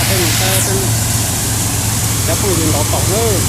Tej mus teb, cov phooj ywg ntaus taum nawb.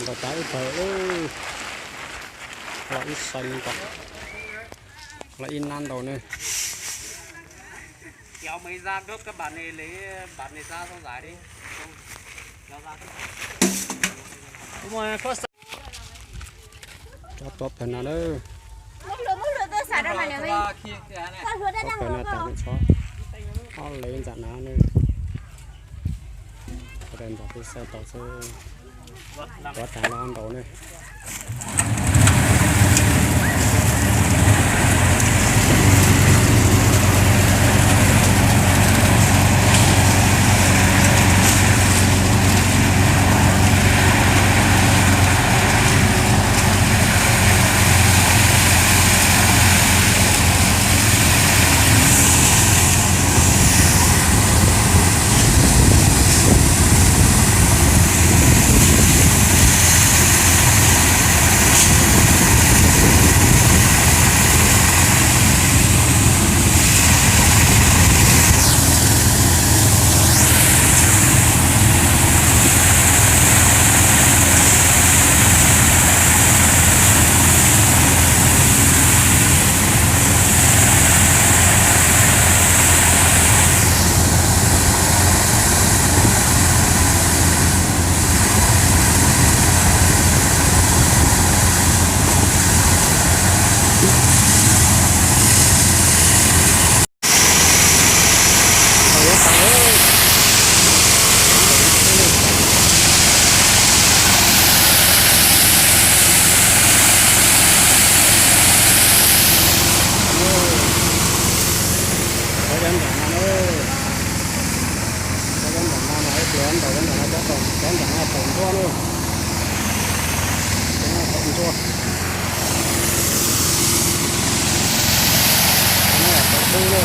Ntaus tav ib tawg, los ib xees ntaus, los ib nab ntaus ne. Cov tuav pawg no lawm. Tuav pawg no tas lawm tso. Ob lev ntxam na ne. Ntxam peb xav tau xwb. Tuav tas los ntaus ne. Cov nram no, cov nram no taum ntsuab na. Cov no taum ntsuab. Cov no taum dub na.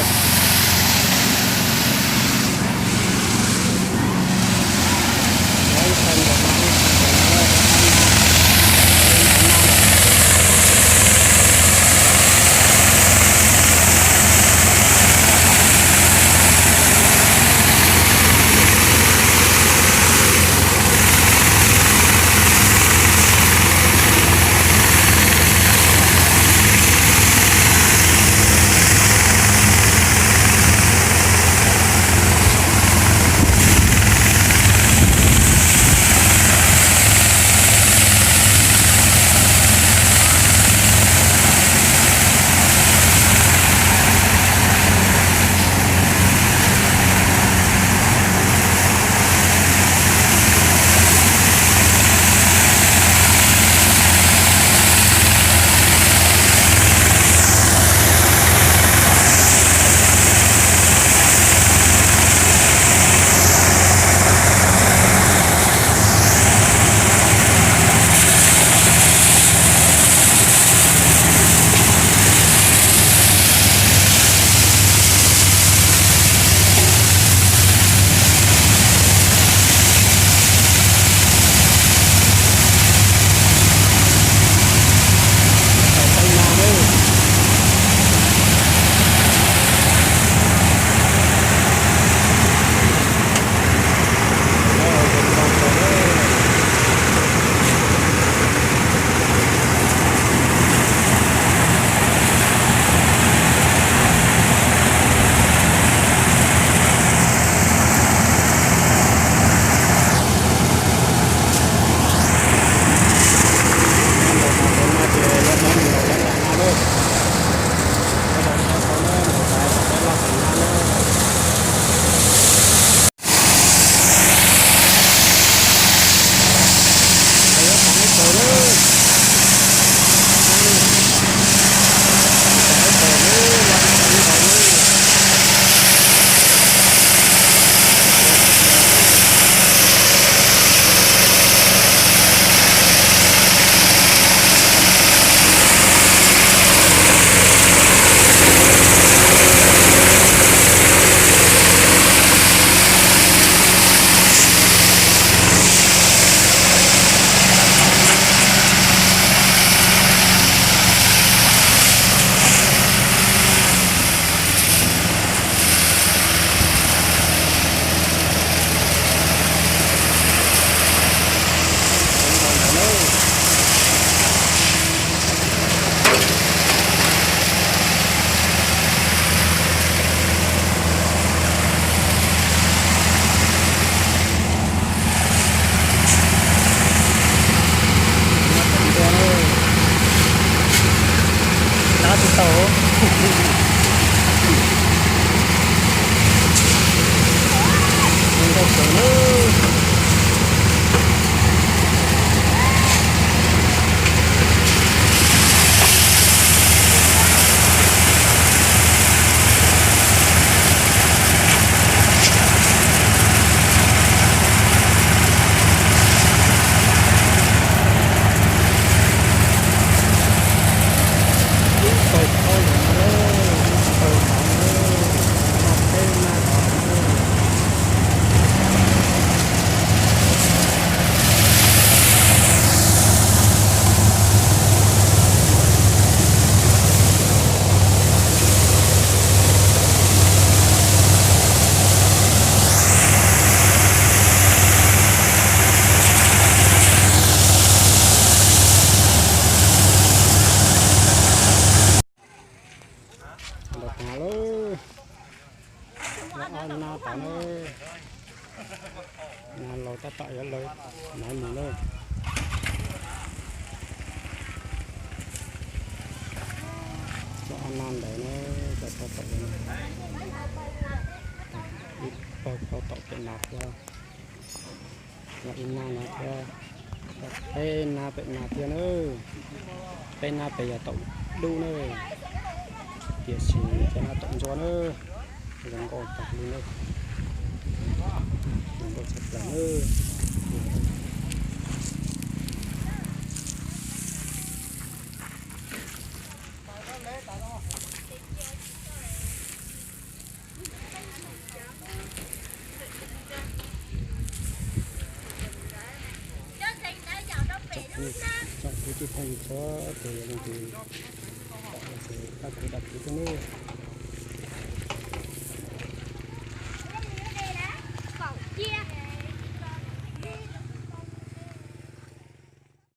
Dab tsis tau. Ntau kawg na. Ib tog thaub los no, ib tog thaub no, nag peb nag tod no. Los tas lawm, los ob nab tas lawm. Nab laus tab tom yuav lawv nab mus lawm. Cov ob nab ntawd na, cov tab tom, ib pawg pawg tom pem no thiab, los ib nab no thiab, peb nab pem no thiab na. Peb nab pem yog taum dub na, tiam sis cov no taum ntsuab na, zoo nkauj tag li na. Tshaj plaws nawb. Tsoom kwv tij phooj ywg txhua tus, yog leej twg pom ces pab kuv dag kuv thiab nawb.